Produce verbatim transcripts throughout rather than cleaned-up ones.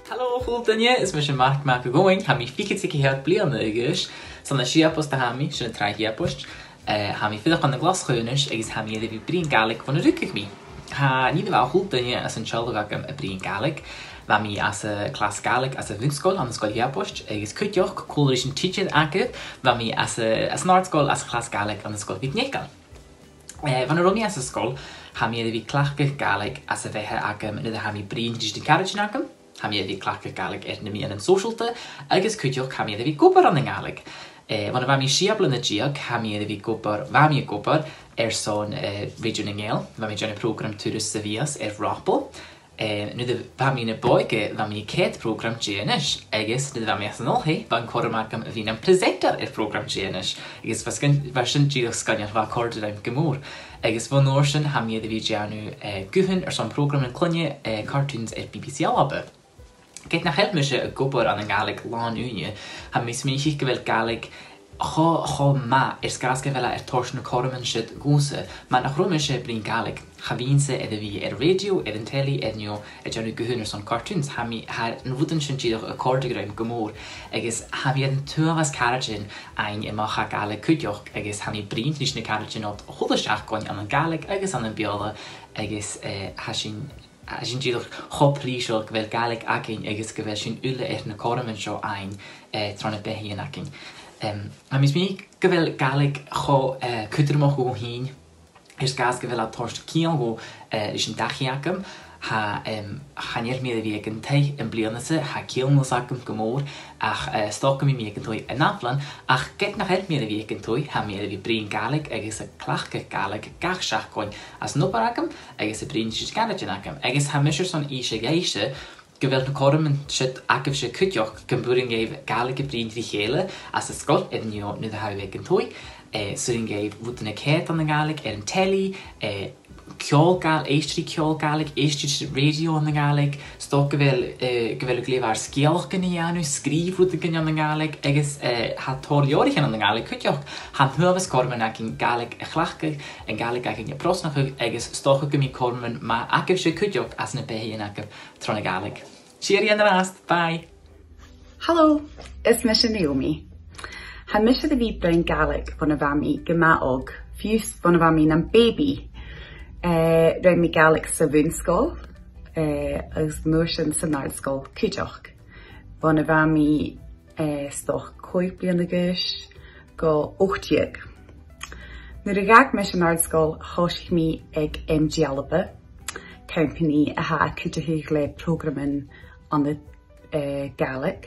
Halò a h-uile duine, is mise Mark Mac a' Ghobhainn, tha mi fichead 's a ceithir bliadhna a dh'aois, 's ann à Siabost a tha mi, sin an t-sràid Shiaboist. Eh, tha mi a' fuireach ann an Glaschu a-nis, agus tha mi air a bhith a' bruidhinn Gàidhlig bhon a rugadh mi. Tha an ìre mhath a h-uile duine às an teaghlach agam a' bruidhinn Gàidhlig. Bha mi anns a' chlas Gàidhlig anns a' bhun-sgoil ann an Sgoil Shiaboist, agus cuideachd, còmhla ris an tidsear agaibh, bha mi anns a', anns an àrd-sgoil anns a' chlas Gàidhlig ann an Sgoil MhicNeacail. Eh, bhon a robh mi anns an sgoil, tha mi air a bhith a' cleachdadh Gàidhlig anns a' bheatha agam nuair a tha mi a' bruidhinn ris na caraidean agam. Tha mi air a bhith a' cleachdadh Gàidhlig air na meadhanan sòisealta, agus cuideachd tha mi air a bhith ag obair ann an Gàidhlig. Eh, bhon a bha mi sia bliadhna deug, tha mi air a bhith ag obair, bha mi ag obair airson, eh, Radio nan Gàidheal. Bha mi a' dèanamh prògram turas sa mhìos air Rapal. Eh, nuair a bha mi na b' òige, bha mi a' coimhead prògram Dè a-nis, agus nuair a bha mi anns an oilthigh, bha an cothrom agam a bhith nam presenter air prògram Dè a-nis, agus bha sgoin-, bha sin dìreach sgoinneil, bha e a' còrdadh rium gu mòr. Agus bhon uair sin, tha mi air a bhith a' dèanamh, eh, guthan airson prògraman cloinne, eh, cartoons air B B C Alba. Ged nach eil mise ag obair ann an Gàidhlig làn-ùine, tha mi a' smaoineachadh gu bheil Gàidhlig cho, cho math air sgàth 's gu bheil e air toirt na cothroman sin dhòmhsa. Mar nach robh mise a' bruidhinn Gàidhlig, cha bhithinn-sa air a bhith air radio, air an telly, air neo a' dèanamh guthan airson cartoons. Tha mi, tha na rudan sin dìreach a' còrdadh rium gu mòr, agus tha mi air an t-uabhas caraidean fhaighinn a-mach à Gàidhlig cuideachd, agus tha mi a' bruidhinn ris na caraidean ud a h-uile seachdain ann an Gàidhlig agus ann am Beurla, agus, eh, tha sin, tha sin dìreach cho prìseil gu bheil Gàidhlig againn agus gu bheil sinn uile air na cothroman seo fhaighinn, eh, tro na beathaidhean againn. Em, tha mi a' smaoineachadh gu bheil Gàidhlig cho, eh, cudromach dhomh fhìn, air sgàth 's gu bheil e a' toirt ceangal, eh, ris an dachaigh agam. Tha, em, chan eil mi air a bhith aig an taigh am-bliadhna-sa, tha cianalas agam gu mòr, ach, eh, 's dòcha gum bi mi aig an taigh an ath-bhliadhna, ach ged nach eil mi air a bhith aig an taigh, tha mi air a bhith a' bruidhinn Gàidhlig agus a' cleachdadh Gàidhlig gach seachdain anns an obair agam, agus a' bruidhinn ris na caraidean agam. Agus tha mise airson innse dhuibhse gu bheil na cothroman sin agaibhse cuideachd, gum b' urrainn dhuibh Gàidhlig a bhruidhinn ri chèile anns an sgoil air neo nuair a tha sibh aig an taigh. Eh, 's urrainn dhuibh rudan a choimhead ann an Gàidhlig air an telly, eh, ceòl Gàidh-, èist ri ceòl Gàidhlig, èist ri radio ann an Gàidhlig, 's dòcha gu bheil, eh, gu bheil thu glè mhath air sgeulachdan a dhèanamh, sgrìobh rudeigin ann an Gàidhlig, agus, eh, tha tòrr leabhraichean ann an Gàidhlig cuideachd. Tha an t-uabhas cothroman againn Gàidhlig a chleachdadh, an Gàidhlig againn a bhrosnachadh, agus 's dòcha gum bi cothroman math agaibhse cuideachd anns na beathaidhean agaibh tron a' Ghàidhlig. Tìoraidh an-dràsta, bye! Halò, is mise Naomi. Tha mise air a bhith a' bruidhinn Gàidhlig bhon a bha mi gu math òg, fiù 's bhon a bha mi nam baby. Eh, rinn mi Gàidhlig sa bhun-sgoil, eh, agus an uair sin san àrd-sgoil cuideachd. Bhon a bha mi, eh, 's dòcha còig bliadhna a dh'aois gu ochd deug. Nuair a dh'fhàg mise an àrd-sgoil, thòisich mi aig M G Alba, companaidh a tha a' cuideachadh le prògraman ann an, eh, Gàidhlig,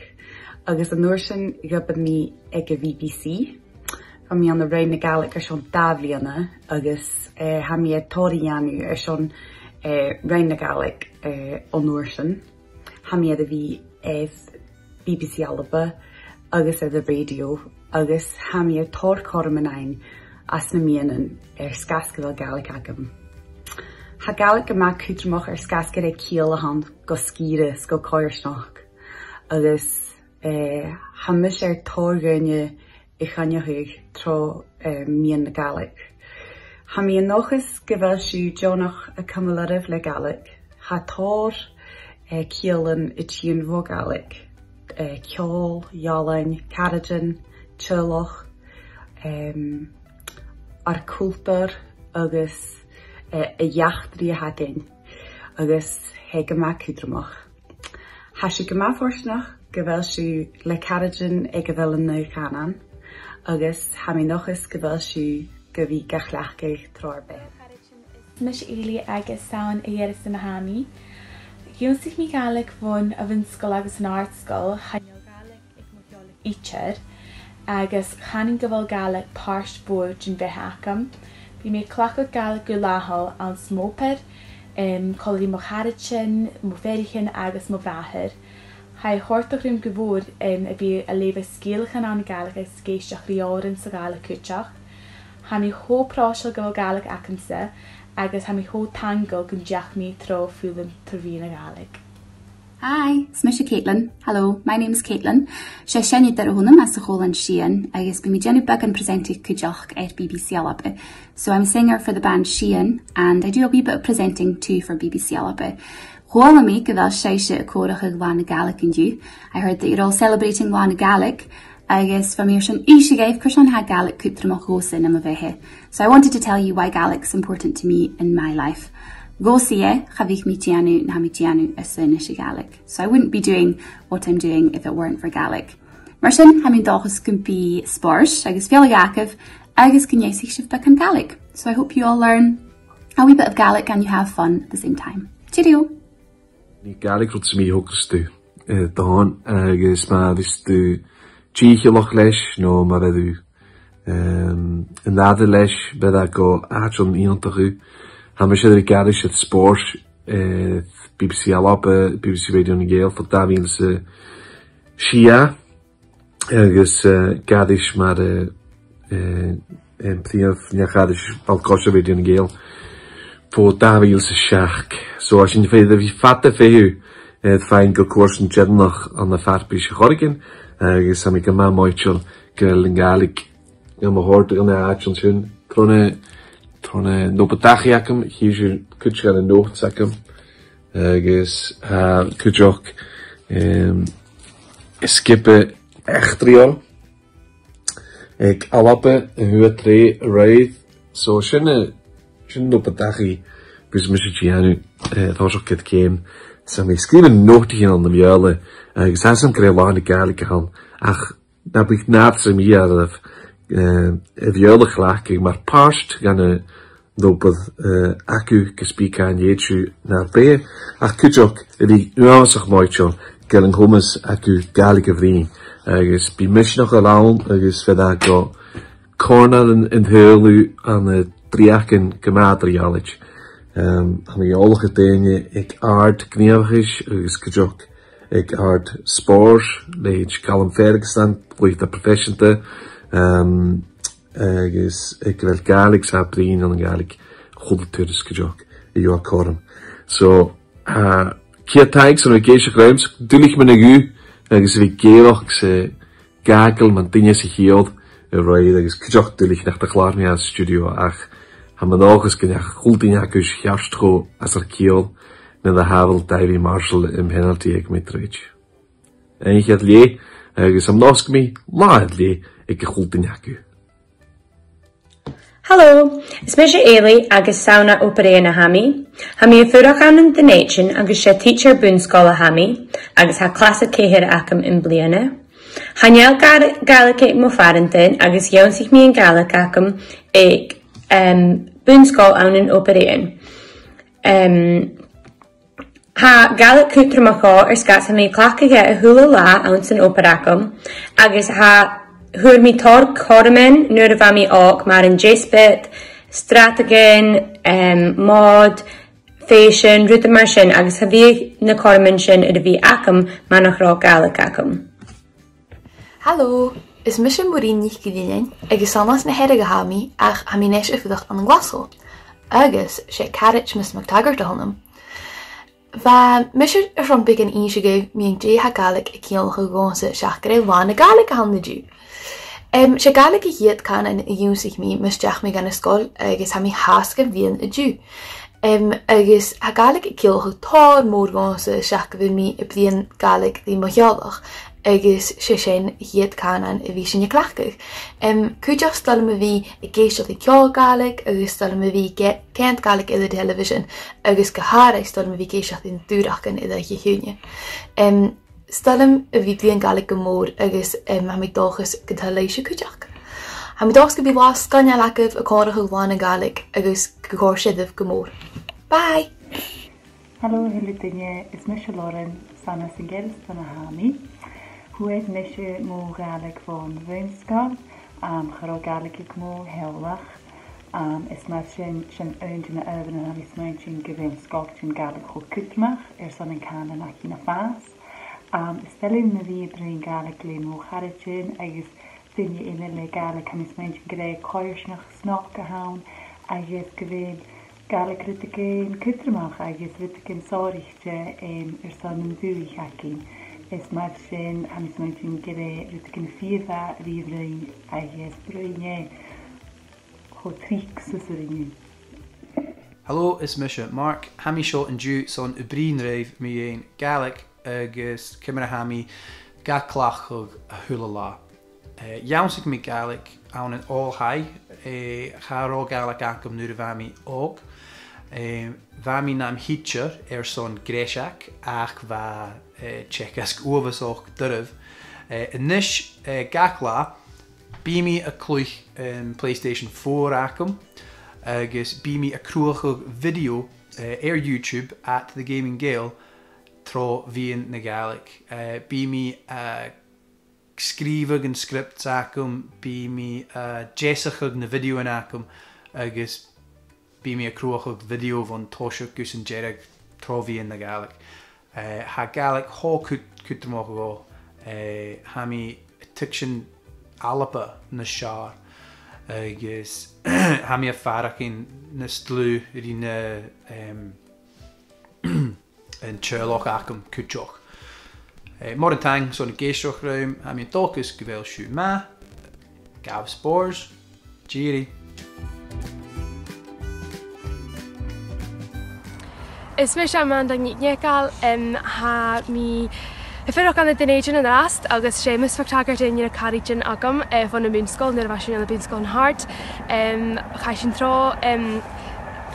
agus an uair sin dh'obraich mi aig a' B B C. Bha mi ann an Roinn na Gàidhlig airson dà bhliadhna, agus, eh, tha mi air tòrr a dhèanamh airson, eh, Roinn na Gàidhlig, eh, an uair sin. Tha mi air a bhith air B B C Alba agus air an rèidio, agus tha mi air tòrr chothroman fhaighinn anns na meadhanan air sgàth 's gu bheil Gàidhlig agam. Tha Gàidhlig gu math cudromach air sgàth 's gur e ciall a th' ann gu sgìre 's gu coimhearsnachd. Agus, eh, tha mise air tòrr dhaoine a choinneachadh tro, eh, mheadhan na Gàidhlig. Tha mi an dòchas gu bheil sibh deònach a' cumail oirbh le Gàidhlig. Tha tòrr, eh, ciallain a' tighinn bho Ghàidhlig, eh, ceòl, ealain, caraidean, teaghlach, em, ar cultar agus, eh, an eachdraidh a th' againn, agus tha e gu math cudromach. Tha sibh gu math fortanach gu bheil sibh le caraidean aig a bheil an aon chànan, agus tha mi an dòchas gu bheil sibh gu bhith ga chleachdadh tro ur beatha. Is mise Eilidh agus 's ann à Iorras a tha mi. Dh'ionnsaich mi Gàidhlig bhon a' bhun-sgoil agus an àrd-sgoil, chan eil Gàidhlig aig mo theaghlach idir, agus chanainn gu bheil Gàidhlig pàirt mhòr den bheatha agam. Bidh mi a' cleachdadh Gàidhlig gu làitheil anns m' obair, em, còmhla ri mo charaidean, mo phiuthar agus mo bhràthair. Tha e a' còrdadh rium gu mòr, em, a bhith a' leughadh sgeulachdan ann an Gàidhlig agus ag èisteachd ri òrain sa Ghàidhlig cuideachd. Tha mi cho pròiseil gu bheil Gàidhlig agamsa, agus tha mi cho taingeil gun deach mi tro fhoghlam tro mheadhan na Gàidhlig. Hi, is mise Caitlin. Hello, my name's Caitlin. 'S e seinneadair a th' annam às a' chòmhlan Sian, agus bidh mi a' dèanamh beagan presenting cuideachd air B B C Alba. So I'm a singer for the band Sian, and I do a wee bit of presenting too for B B C Alba. Chuala mi gu bheil sibhse a' comharrachadh Là na Gàidhlig an-diugh. I heard that you're all celebrating Là na Gàidhlig, agus bha mi airson innse dhuibh carson a tha Gàidhlig cudromach dhòmhsa nam bheatha. So I wanted to tell you why Gaelic's important to me in my life. Dhòmhsa, cha bhiodh mi a' dèanamh na tha mi a' dèanamh às aonais a' Ghàidhlig. So I wouldn't be doing what I'm doing if it weren't for Gaelic. Mar sin, tha mi an dòchas gum bi spòrs agus fealla-dhà agaibh agus gun ionnsaich sibh beagan Gaelic. So I hope you all learn a wee bit of Gaelic and you have fun at the same time. Cheerio! Nì Gàidhlig rud sam bith a thogras tu, eh, dhan, agus ma bhios tu dìcheallach leis, no ma bhios tu, ehm, an aire leis, bidh e gu àiteachan iongantach. Tha mise air a bhith ag aithris spòrs, eh, B B C Alba, B B C Radio nan Gàidheal, bho dhà mhìle 's a sia. Agus, eh, ag aithris mar, eh, eh, eh, prìomh neach-aithris ball-coise Radio nan Gàidheal bho dhà mhìle 's a seachd. So, tha sinn fada, bha fada feitheamh, eh, faighinn gu cùrsan deireannach ann am farpais air choreigin, agus tha mi gu math moiteil gu bheil a' Ghàidhlig nam thoirt dhan àite an sin. Tro na, tro na n-obair-dachaigh agam, chì sibh cuid dha na notes agam. Agus, ah, cuideachd, em, sgioba eachdraidheil aig Alba a fhuair tro rèir. So sin a, sin an obair-dachaigh a bhios mise a' dèanamh, eh, an toiseach ged cheum. So tha mi a' sgrìobhadh notaichean ann am Beurla, agus tha fhios agam gur e Là na Gàidhlig a th' ann, ach na biodh nàdar sam bith oirbh, eh, a' Bheurla a chleachdadh mar phàirt dhen an obair, eh, aca gus bith càit an tèid sibh nar beatha, ach cuideachd a bhith uabhasach moiteil gu bheil an comas aca Gàidhlig a bhruidhinn, agus bidh misneachd ann agus bidh e gu còrnair an, an t-saoghail ann an dreuchdan gu math eadar-dhealaichte. Em, tha mi eòlach air daoine aig àrd-ghnìomhachais agus cuideachd aig àrd-spòrs, leithid Calum Ferguson, cluicheadair proifeiseanta, em, agus aig a bheil Gàidhlig 's a' bruidhinn ann an Gàidhlig a h-uile turas cuideachd a gheibh e cothrom. So, ah, ceud taing airson a bhith ag èisteachd rium, 's duilich mi na ghuth agus a bhith ag èigheachd 's a' gabhail mun duine sa chiall a-raoir, agus cuideachd duilich nach do chlàr mi an studio, ach tha mi an dòchas gun deach a h-uile duine agaibh cheart cho às ur ciall nuair a shàbhail Davy Marshall am penalty aig Mitrovic. Aon cheud leth, agus tha mi an dòchas gum bi latha air leth aig a h-uile duine agaibh. Hello, is mise Eilidh agus 's ann à Obar Dheathain a tha mi. Tha mi a' fuireach ann an Dùn Èideann agus 's e tidsear bun-sgoile a tha mi, agus tha clas a ceithir agam am-bliadhna. Chan eil Gà-, Gàidhlig aig mo phàrantan agus dh'ionnsaich mi a' Ghàidhlig agam aig, em, bun-sgoil ann an Obar Dheathain. Em, tha Gàidhlig cudromach dhomh air sgàth 's tha mi a' cleachdadh e a h-uile latha anns an obair agam, agus tha, fhuair mi tòrr chothroman nuair a bha mi òg, mar an deasbad, stràtagan, em, mòd, fèisean, rudan mar sin, agus cha bhiodh na cothroman sin air a bhith agam mura robh Gàidhlig agam. Hello, is mise Maureen NicIllFhinnein, agus 's ann às na Hearadh a tha mi, ach tha mi a-nis a' fuireach ann an Glaschu. Agus 's e caraid Miss MacTaggart a th' annam. Bha mise airson beagan innse dhuibh mu dheidhinn dè tha Gàidhlig a' ciallachadh dhòmhsa seach gur e Là na Gàidhlig a th' ann an-diugh. Em, 's e Gàidhlig a' chiad chànan a dh'ionnsaich mi mus deach mi dhan an sgoil agus tha mi fhathast gam bhith ann an-diugh. Em, agus tha Gàidhlig a' ciallachadh tòrr mòr dhòmhsa seach gu bheil mi a' bruidhinn Gàidhlig ri mo theaghlach, agus 's e sin a' chiad chànan a bhios sinn a' cleachdadh. Em, cuideachd 's toil leam a bhith ag èisteachd ri ceòl Gàidhlig, agus 's toil leam a bhith ge-, coimhead Gàidhlig air an television, agus gu h-àraidh 's toil leam a bhith ag èisteachd ri na dùrachdan air Oidhche Haoine. Em, 's toil leam a bhith a' bruidhinn Gàidhlig gu mòr agus, em, tha mi an dòchas gun toil leibhse cuideachd. Tha mi an dòchas gum bi latha sgoinneil agaibh a' comharrachadh Là na Gàidhlig agus gu còrd sibh gu mòr. Bye! Hello, a h-uile duine, is mise Lauren, 's ann às a' Ghreusdan a tha mi. Fhuair mise mo Ghàidhlig bhon bhun-sgoil, um, cha robh Gàidhlig aig mo theaghlach, um, is mar sin, sin aon de na adhbharan a tha mi a' smaointinn gu bheil sgoiltean Gàidhlig cho cudromach airson an cànan againn a' fàs. Um, is toil leam a bhith a' bruidhinn Gàidhlig le mo charaidean agus daoine eile le Gàidhlig. Tha mi a' smaointinn gur e coimhearsnachd snog a th' ann agus gu bheil Gàidhlig rudeigin cudromach agus rudeigin sònraichte, em, airson an dùthaich againn. Is mar sin, tha mi a' smaointinn gur e rudeigin fìor mhath a bhith a' bruidhinn agus bruidhinn e cho tric 's as urrainn dhuinn. Hello, is mise Mark. Tha mi seo an-diugh son a' bruidhinn ribh mu dheidhinn Gàidhlig agus ciamar a tha mi ga cleachdadh a h-uile latha. Eh, dh'ionnsaich mi Gàidhlig ann an oilthigh, eh, cha robh Gàidhlig agam nuair a bha mi òg. Eh, bha mi nam thidsear airson greiseag, ach bha, eh, teagasg uabhasach doirbh. Eh, a-nis, eh, gach latha, bidh mi a' cluich, em, PlayStation four agam, agus bidh mi a' cruthachadh video, eh, air YouTube at The Gaming Gael tro mheadhan na Gàidhlig. Eh, bidh mi, eh, sgrìobhadh an scripts agam, bidh mi, eh, deasachadh na videothan agam, agus bidh mi a' cruthachadh video bhon toiseach gus an deireadh tro mheadhan na Gàidhlig. Eh, tha Gàidhlig cho cud-, cudromach dhomh, eh, tha mi a' tuigsinn Alba nas fheàrr, agus tha mi a' faireachdainn nas dlùithe ri na, em, an teaghlach agam cuideachd. Eh, mòran taing son ag èisteachd rium, tha mi an dòchas gu bheil sibh math. Gabh spòrs. Tìoraidh. Is mise Amanda NicNeacail, em, tha mi a' fuireach ann an Dùn Èideann an-dràsta, agus 's e Miss MacTaggart aon de na caraidean agam, eh, bhon a' bhun-sgoil, nuair a bha sinn ann am Bun-sgoil an Hart. Em, chaidh sinn tro, em,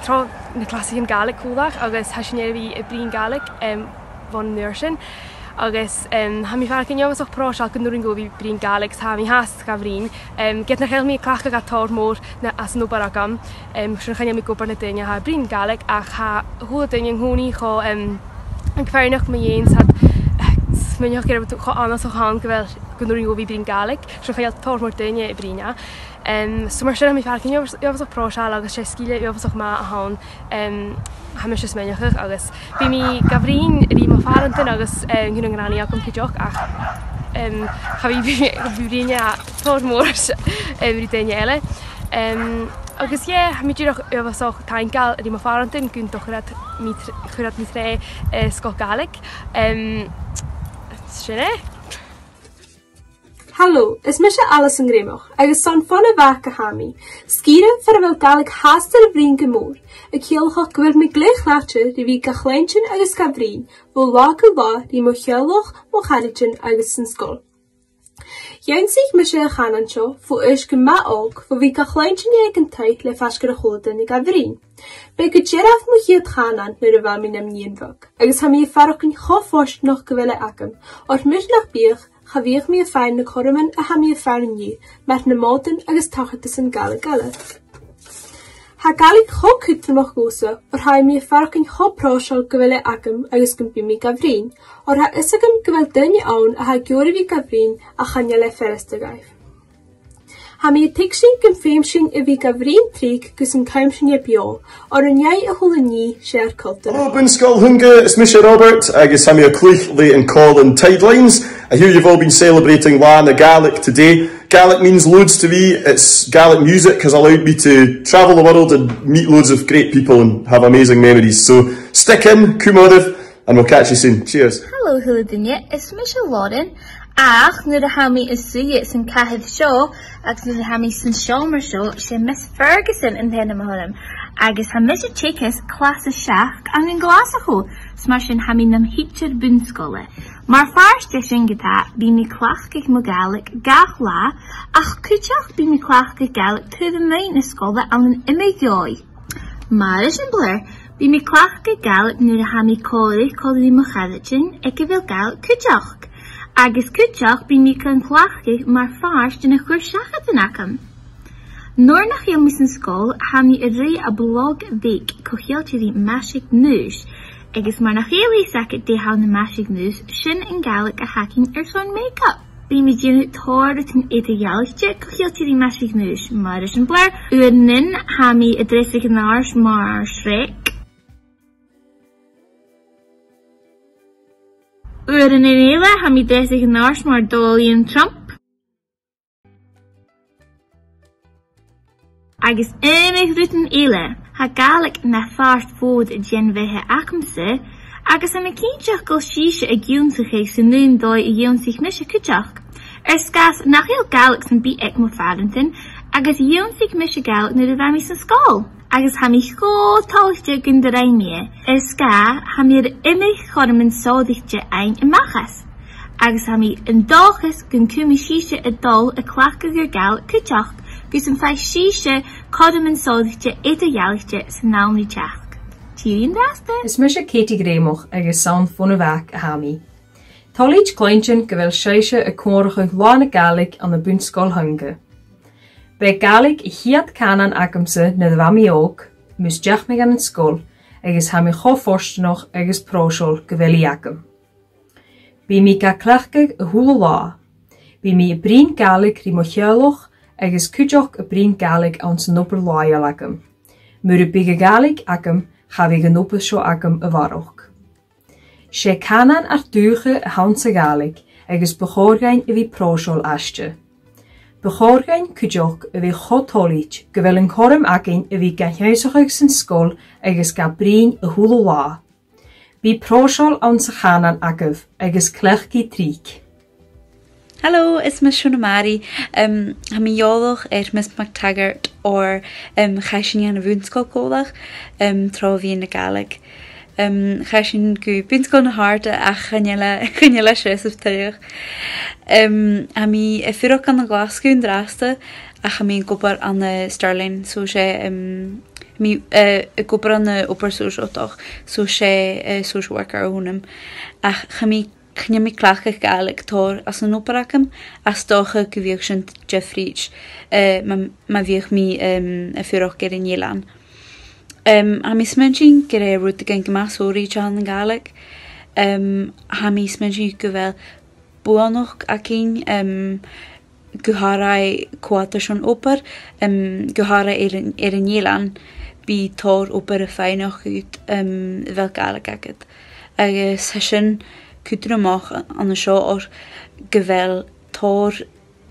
tro na clasaichean Gàidhlig còmhla, agus tha sinn air a bhith a' bruidhinn Gàidhlig, em, bhon uair sin. Agus, em, tha mi a' faireachdainn uabhasach pròiseil gun urrainn dhomh a bhith a' bruidhinn Gàidhlig, 's tha mi fhathast ga bhruidhinn. Em, ged nach eil mi a' cleachdadh tòrr mòr na, anns an obair agam, em, 's chan eil mi ag obair le daoine a tha a' bruidhinn Gàidhlig, ach tha a h-uile duine an-còmhnaidh cho, em, ag faighneachd mu dheidhinn, 's iad, eh, smaoineachadh gu robh e cho annasach a th' ann gu bheil, gun urrainn dhomh a bhith a' bruidhinn Gàidhlig, 's chan eil tòrr mòr daoine a' bruidhinn e. Em, so mar sin, tha mi a' faireachdainn uabhas-, uabhasach pròiseil agus 's e sgil uabhasach math a th' ann. Em, tha mise a' smaoineachadh agus bidh mi ga bhruidhinn ri mo phàrantan agus, eh, an granny agam cuideachd, ach, em, cha bhi, bidh mi, bidh mi a' bruidhinn e tòrr mòr, em, ri daoine eile. Em, agus, yeah, tha mi dìreach uabhasach taingeil ri mo phàrantan gun do chuir iad mi tr-, chuir iad mi tro, eh, sgoil Ghàidhlig. Em, sin e. Halò, is mise Alison Greumach, agus 's ann bhon a' Bhac a tha mi. Sgìre far a bheil Gàidhlig fhathast air a bruidhinn gu mòr, a' ciallachadh gu bheil mi glè chlàite ri bhith ga chluinntinn agus ga bhruidhinn, bho latha gu latha ri mo theaghlach, mo charaidean agus san sgoil. Dh'ionnsaich mise a' chànan seo bho aois gu math òg, bho bhith ga chluinntinn aig an taigh le faisg air a h-uile duine ga bhruidhinn. B' e gu dearbh mo chiad chànan nuair a bha mi nam nighean bheag, agus tha mi a' faireachdainn cho fortanach gu bheil e agam, oir mura biodh, cha bhiodh mi a' faighinn na cothroman a tha mi a' faighinn an-diugh, mar na mòdan agus tachartasan Gàidhlig eile. Tha Gàidhlig cho cudromach dhòmhsa, oir tha mi a' faireachdainn cho pròiseil gu bheil e agam agus gum bi mi ga bhruidhinn, oir tha fhios agam gu bheil daoine ann a tha ag iarraidh a bhith ga bhruidhinn ach chan eil e furasta dhaibh. Tha mi a' tuigsinn gum feum sinn a bhith ga bhruidhinn tric gus an cùm sinn e beò, oir an dèidh a h-uile nì 's e ar cultar. Hello, Bun-sgoil Thunga, is mise Robert, agus tha mi a' cluich leis an còmhlan Tidelines. I hear you've all been celebrating Là na Gàidhlig today. Gaelic means loads to me. It's Gaelic music has allowed me to travel the world and meet loads of great people and have amazing memories. So stick in, cùm oirbh, and we'll catch you soon. Cheers. Hello, a h-uile duine. Is mise Lauren, ach nuair a tha mi a' suidhe san cathair seo, agus nuair a tha mi san seòmar seo, 's e Miss Ferguson an t-ainm a th' orm, agus tha mise a' teagasg clas a seachd ann an Glaschu, 's mar sin tha mi nam thidsear bun-sgoile. Mar phàirt de sin ge-tà, bidh mi a' cleachdadh mo Ghàidhlig gach latha, ach cuideachd bidh mi a' cleachdadh Gàidhlig taobh a-muigh na sgoile ann an iomadh dòigh. Mar eisimpleir, bidh mi a' cleachdadh Gàidhlig nuair a tha mi còmhla, còmhla ri mo charaidean aig a bheil Gàidhlig cuideachd. Agus cuideachd bidh mi gan cleachdadh mar phàirt de na cur-seachadan agam. Nuair nach eil mi san sgoil, tha mi a' ruith a' bhlog bheag co-cheangailte ri maise-gnùis, agus mura h-eil fhios agad dè th' ann am maise-gnùis, sin an Gàidhlig a th' againn airson make-up. Bidh mi a' dèanamh tòrr rudan eadar-dhealaichte co-cheangailte ri maise-gnùis, mar eisimpleir, uaireannan tha mi a' dreasaigeadh an-àirde mar Shrek. Uaireannan eile tha mi a' dreasaigeadh an-àirde mar Dòmhnall Trump. Agus iomadh rudan eile. Tha Gàidhlig na phàirt mhòr den bheatha agamsa, agus tha mi cinnteach gu bheil sibhse ag ionnsachadh san aon dòigh a dh'ionnsaich mise cuideachd. Air sgàth 's nach eil Gàidhlig sam bith aig mo phàrantan, Agus dh'ionnsaich mise Gàidhlig nuair a bha mi san sgoil, agus tha mi cho toilichte gun do rinn mi e. Air sgàth, tha mi air iomadh chothroman sònraichte fhaighinn a-mach às. Agus tha mi an dòchas gun cumaidh sibhse a' dol a' cleachdadh ur Gàidhlig cuideachd, gus am faigh sibhse cothroman sònraichte eadar-dhealaichte san àm ri teachd. Tìoraidh an-dràsta. Is mise Katie Greumach agus 's ann bhon a' Bhac a tha mi. Toilichte cluinntinn gu bheil sibhse a' comharrachadh Là na Gàidhlig ann am Bun-sgoil Thunga. B' e Gàidhlig a' chiad chànan agamsa nuair a bha mi òg, mus deach mi dhan an sgoil, agus tha mi cho fortanach agus pròiseil gu bheil i agam. Bidh mi ga cleachdadh a h-uile là. Bidh mi a' bruidhinn Gàidhlig ri mo theaghlach agus cuideachd a' bruidhinn Gàidhlig anns an obair làitheil agam. Mura biodh a' Ghàidhlig agam, cha bhiodh an obair seo agam a bharrachd. 'S e cànan ar dùthcha a th' anns a' Ghàidhlig agus bu chòir dhuinn a bhith pròiseil aiste. Bu chòir dhuinn cuideachd a bhith cho toilichte gu bheil an cothrom againn a bhith gan ionnsachadh san sgoil agus ga bruidhinn a h-uile là. Bi pròiseil anns a' chànan agaibh agus cleachdaibh tric. Hello, is mise Shona Mary. Um, tha mi eòlach air Miss MacTaggart oir, um, chaidh sinn dhan a' bhun-sgoil còmhla, um, tro mheadhan na Gàidhlig. Um, chaidh sinn gu Bun-sgoil na h-Àirde ach chan eil, chan eil e seasamh tuilleadh. Um, tha mi a' fuireach ann an Glaschu an-dràsta ach tha mi ag obair ann an, uh, Stirling, so 's e, um, tha mi, uh, ag obair ann an obair sòisealta, so 's e, uh, social worker a th' annam. Ach tha mi chan eil mi a' cleachdadh Gàidhlig tòrr anns an obair agam, ach 's dòcha gu bheil sin diofraichte, eh, ma, ma bhiodh mi, em, a' fuireach air an eilean. Em, tha mi a' smaointinn gur e rudeigin gu math sònraichte a th' ann an Gàidhlig. Em, tha mi a' smaointinn gu bheil buannachd againn, em, gu h-àraidh co-fhada son obair, em, gu h-àraidh air an, air an eilean, bidh tòrr obair a' faighneachd dhut, em, a bheil Gàidhlig agad. Agus tha sin cudromach an seo oir gu bheil tòrr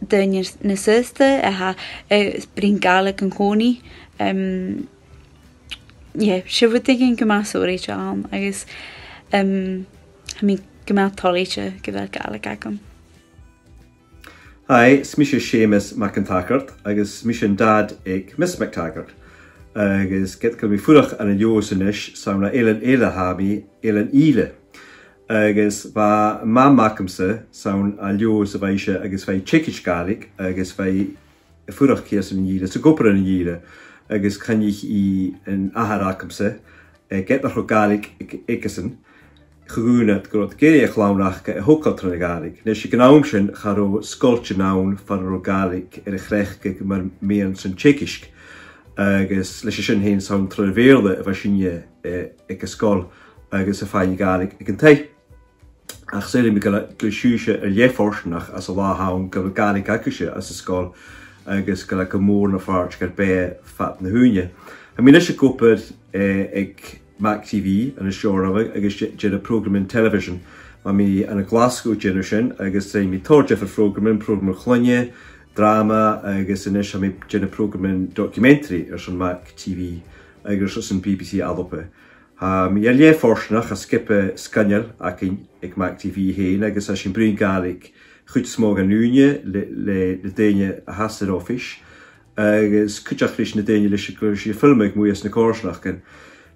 de na, na seasta a tha, eh, a' bruidhinn Gàidhlig an-còmhnaidh. Em, yeah, 's e rudeigin gu math sònraichte a th' ann, agus, em, tha mi gu math toilichte gu bheil Gàidhlig agam. Hi, is mise Seumas Mac an t-Sagairt, agus is mise an dad aig Miss MacTaggart. Agus ged gu bheil mi a' fuireach ann an Leòdhas a-nis, 's ann à eilean eile a tha mi, Eilean Ìle. Agus bha mam agamsa, 's ann à Leòdhas a bha ise, agus bha i a' teagasg Gàidhlig, agus bha i a' fuireach shìos ann an Ìle, 's ag obair ann an Ìle, agus choinnich i an athair agamsa, eh, ged nach robh Gàidhlig aig-, aigesan, cho-dhùin iad gun robh iad ag iarraidh a' chlann aca a thogail tron a' Ghàidhlig. A-nis, aig an àm sin, cha robh sgoiltean ann far an robh Gàidhlig air a chleachdadh mar mheadhan son teagaisg. Agus leis a sin fhèin, 's ann tron a' Bheurla a bha sinne, eh, aig an sgoil agus a' faighinn Gàidhlig aig an taigh. Ach saoilidh mi gu bheil, gu bheil sibhse air leth fortanach anns an latha an-diugh gu bheil Gàidhlig agaibhse anns an sgoil agus gu bheil e gu mòr na phàirt gur beatha fad na h-ùine. Tha mi a-nis ag obair, eh, aig Mac T V ann an Steòrnabhagh agus de-, dèanamh prògraman television. Bha mi ann an Glaschu a' dèanamh sin agus rinn mi tòrr diofar phrògraman, prògraman chloinne, dràma agus a-nis tha mi a' dèanamh prògraman documentary airson Mac T V agus airson B B C Alba. Tha mi air leth fortanach, tha sgioba sgoinneil againn aig Mac T V fhèin agus tha sinn a' bruidhinn Gàidhlig a' chuid as motha dhen ùine le, le, le daoine a tha san oifis, agus cuideachd leis na daoine leis a, leis a tha sinn a' filmeadh a-muigh anns na coimhearsnachdan.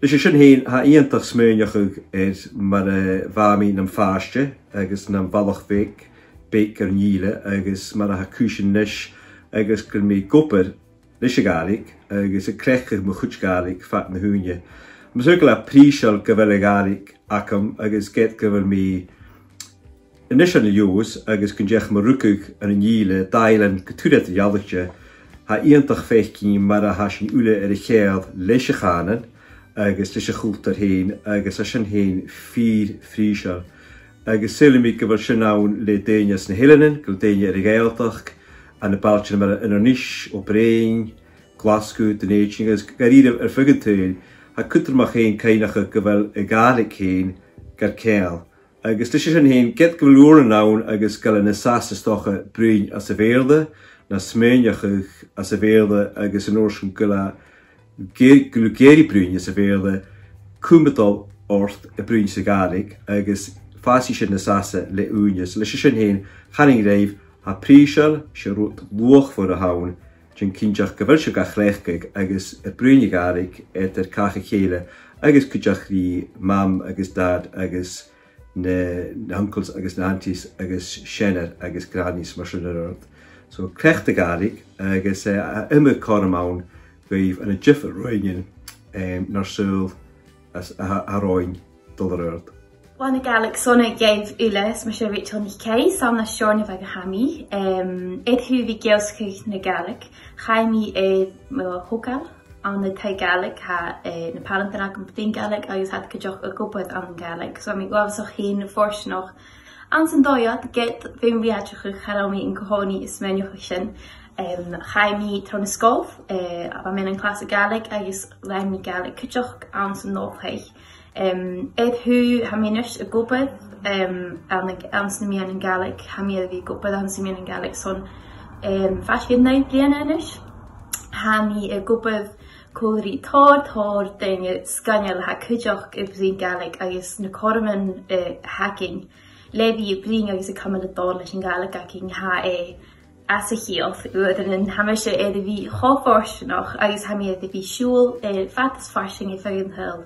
Leis a sin fhèin, tha e iongantach smaoineachadh air mar a bha mi nam phàiste agus nam bhalach bheag, beag air an Ìle, agus mar a tha cùisean a-nis, agus gu bheil mi ag obair leis a' Ghàidhlig agus a' cleachdadh mo chuid Gàidhlig fad na h-ùine. Tha mi an dòchas gu bheil e prìseil gu bheil a' Ghàidhlig agam agus ged gu bheil mi a-nis ann an Leòdhas agus gun deach mo rugadh ann an Ìle, dà eilean gu tur eadar-dhealaichte, tha e iongantach faicinn mar a tha sinn uile air a cheangal leis a' chànan agus leis a' chultar fhèin, agus tha sin fhèin fìor phrìseil. Agus saoilidh mi gu bheil sin ann le daoine às na h-eileanan, gu bheil daoine air a' Ghàidhealtachd, ann am bailtean mar Inbhir Nis, Obar Dheathain, Glaschu, Dùn Èideann, agus gu h-àraidh air feadh an t-saoghail, tha e cudromach fhèin cuimhneachadh gu bheil a' Ghàidhlig fhèin gar ceangal. Agus leis a sin fhèin, ged gu bheil uairean ann agus gu bheil e nas fhasa, 's dòcha, bruidhinn anns a' Bheurla, no smaoineachadh anns a' Bheurla, agus an uair sin gu bheil e gu, gu bheil e ag iarraidh bruidhinn anns a' Bheurla, cùm a' dol ort a' bruidhinn sa Ghàidhlig, agus fàsaidh sin nas fhasa le ùine. So leis a sin fhèin, chanainn ribh, tha e prìseil, 's e rud luachmhor a th' ann, Dèan cinnteach gu bheil sibh ga chleachdadh agus a' bruidhinn na Gàidhlig eadar càch a chèile agus cuideachd ri Mam agus Dad agus na, na uncles agus na aunties agus seanair agus grannies mar sin air adhart. So, cleachd a' Ghàidhlig agus, eh, a, iomadh cothrom ann dhuibh ann an diofar roghainnean, em, nar saoghal as, a, a, a roghainn dol air adhart. Bha na Gàidhlig sona dhuibh uile, is mise Rachel NicAoidh, 's ann à Steòrnabhagh a tha mi. Em, air thaobh a bhith ag ionnsachadh na Gàidhlig, chaidh mi air mo thogail ann an taigh Ghàidhlig, tha, eh, na pàrantan agam a' bruidhinn Gàidhlig agus tha iad cuideachd ag obair ann an Gàidhlig. So, tha mi uabhasach fhèin fortanach anns an dòigh ud, ged bha mi ag aideachadh cha robh mi an-còmhnaidh a' smaoineachadh sin. Em, chaidh mi tron an sgoil, eh, bha mi ann an clas Gàidhlig agus rinn mi Gàidhlig cuideachd anns an oilthigh. Em, air thaobh, tha mi a-nis ag obair, em, ann an, anns na meadhanan Gàidhlig, tha mi air a bhith ag obair anns na meadhanan Gàidhlig son, em, faisg air naoi bliadhna a-nis. Tha mi ag obair còmhla ri tòrr, tòrr daoine sgoinneil a tha cuideachd a' bruidhinn Gàidhlig agus na cothroman, eh, a th' againn le bhith a' bruidhinn agus a' cumail a' dol leis a' Ghàidhlig againn, tha e às a chiall. Uaireannan tha mise air a bhith cho fortanach agus tha mi air a bhith a' siubhal air fad is farsaing air feadh an t-saoghail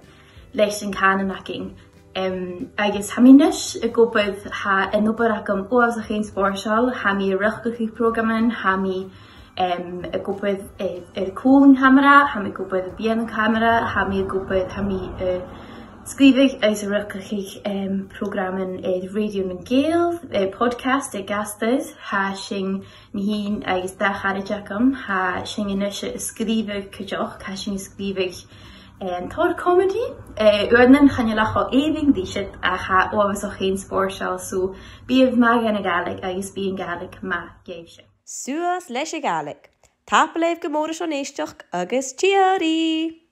leis a' chànan againn. Em, agus tha mi a-nis ag obair, tha an obair agam uabhasach fhèin spòrsail, tha mi a' riochdachadh prògraman, tha mi, em, ag obair air, air cùl an camara, tha mi ag obair air beulaibh an camara, tha mi ag obair, tha mi, eh, sgrìobhadh agus a' riochdachadh, em, prògraman air Radio nan Gàidheal, eh, podcast aig Asda, tha sinn mi fhìn agus dà charaid agam, tha sinn a-nis a' sgrìobhadh cuideachd, tha sinn a' sgrìobhadh, em, tòrr comedy. Eh, uaireannan chan eil e cho èibhinn ri siud ach tha e uabhasach fhèin spòrsail, so bithibh math dhan a' Ghàidhlig agus bidh a' Ghàidhlig math dhuibhse. Suas leis a' Ghàidhlig. Tapadh leibh gu mòr airson èisteachd agus tìoraidh!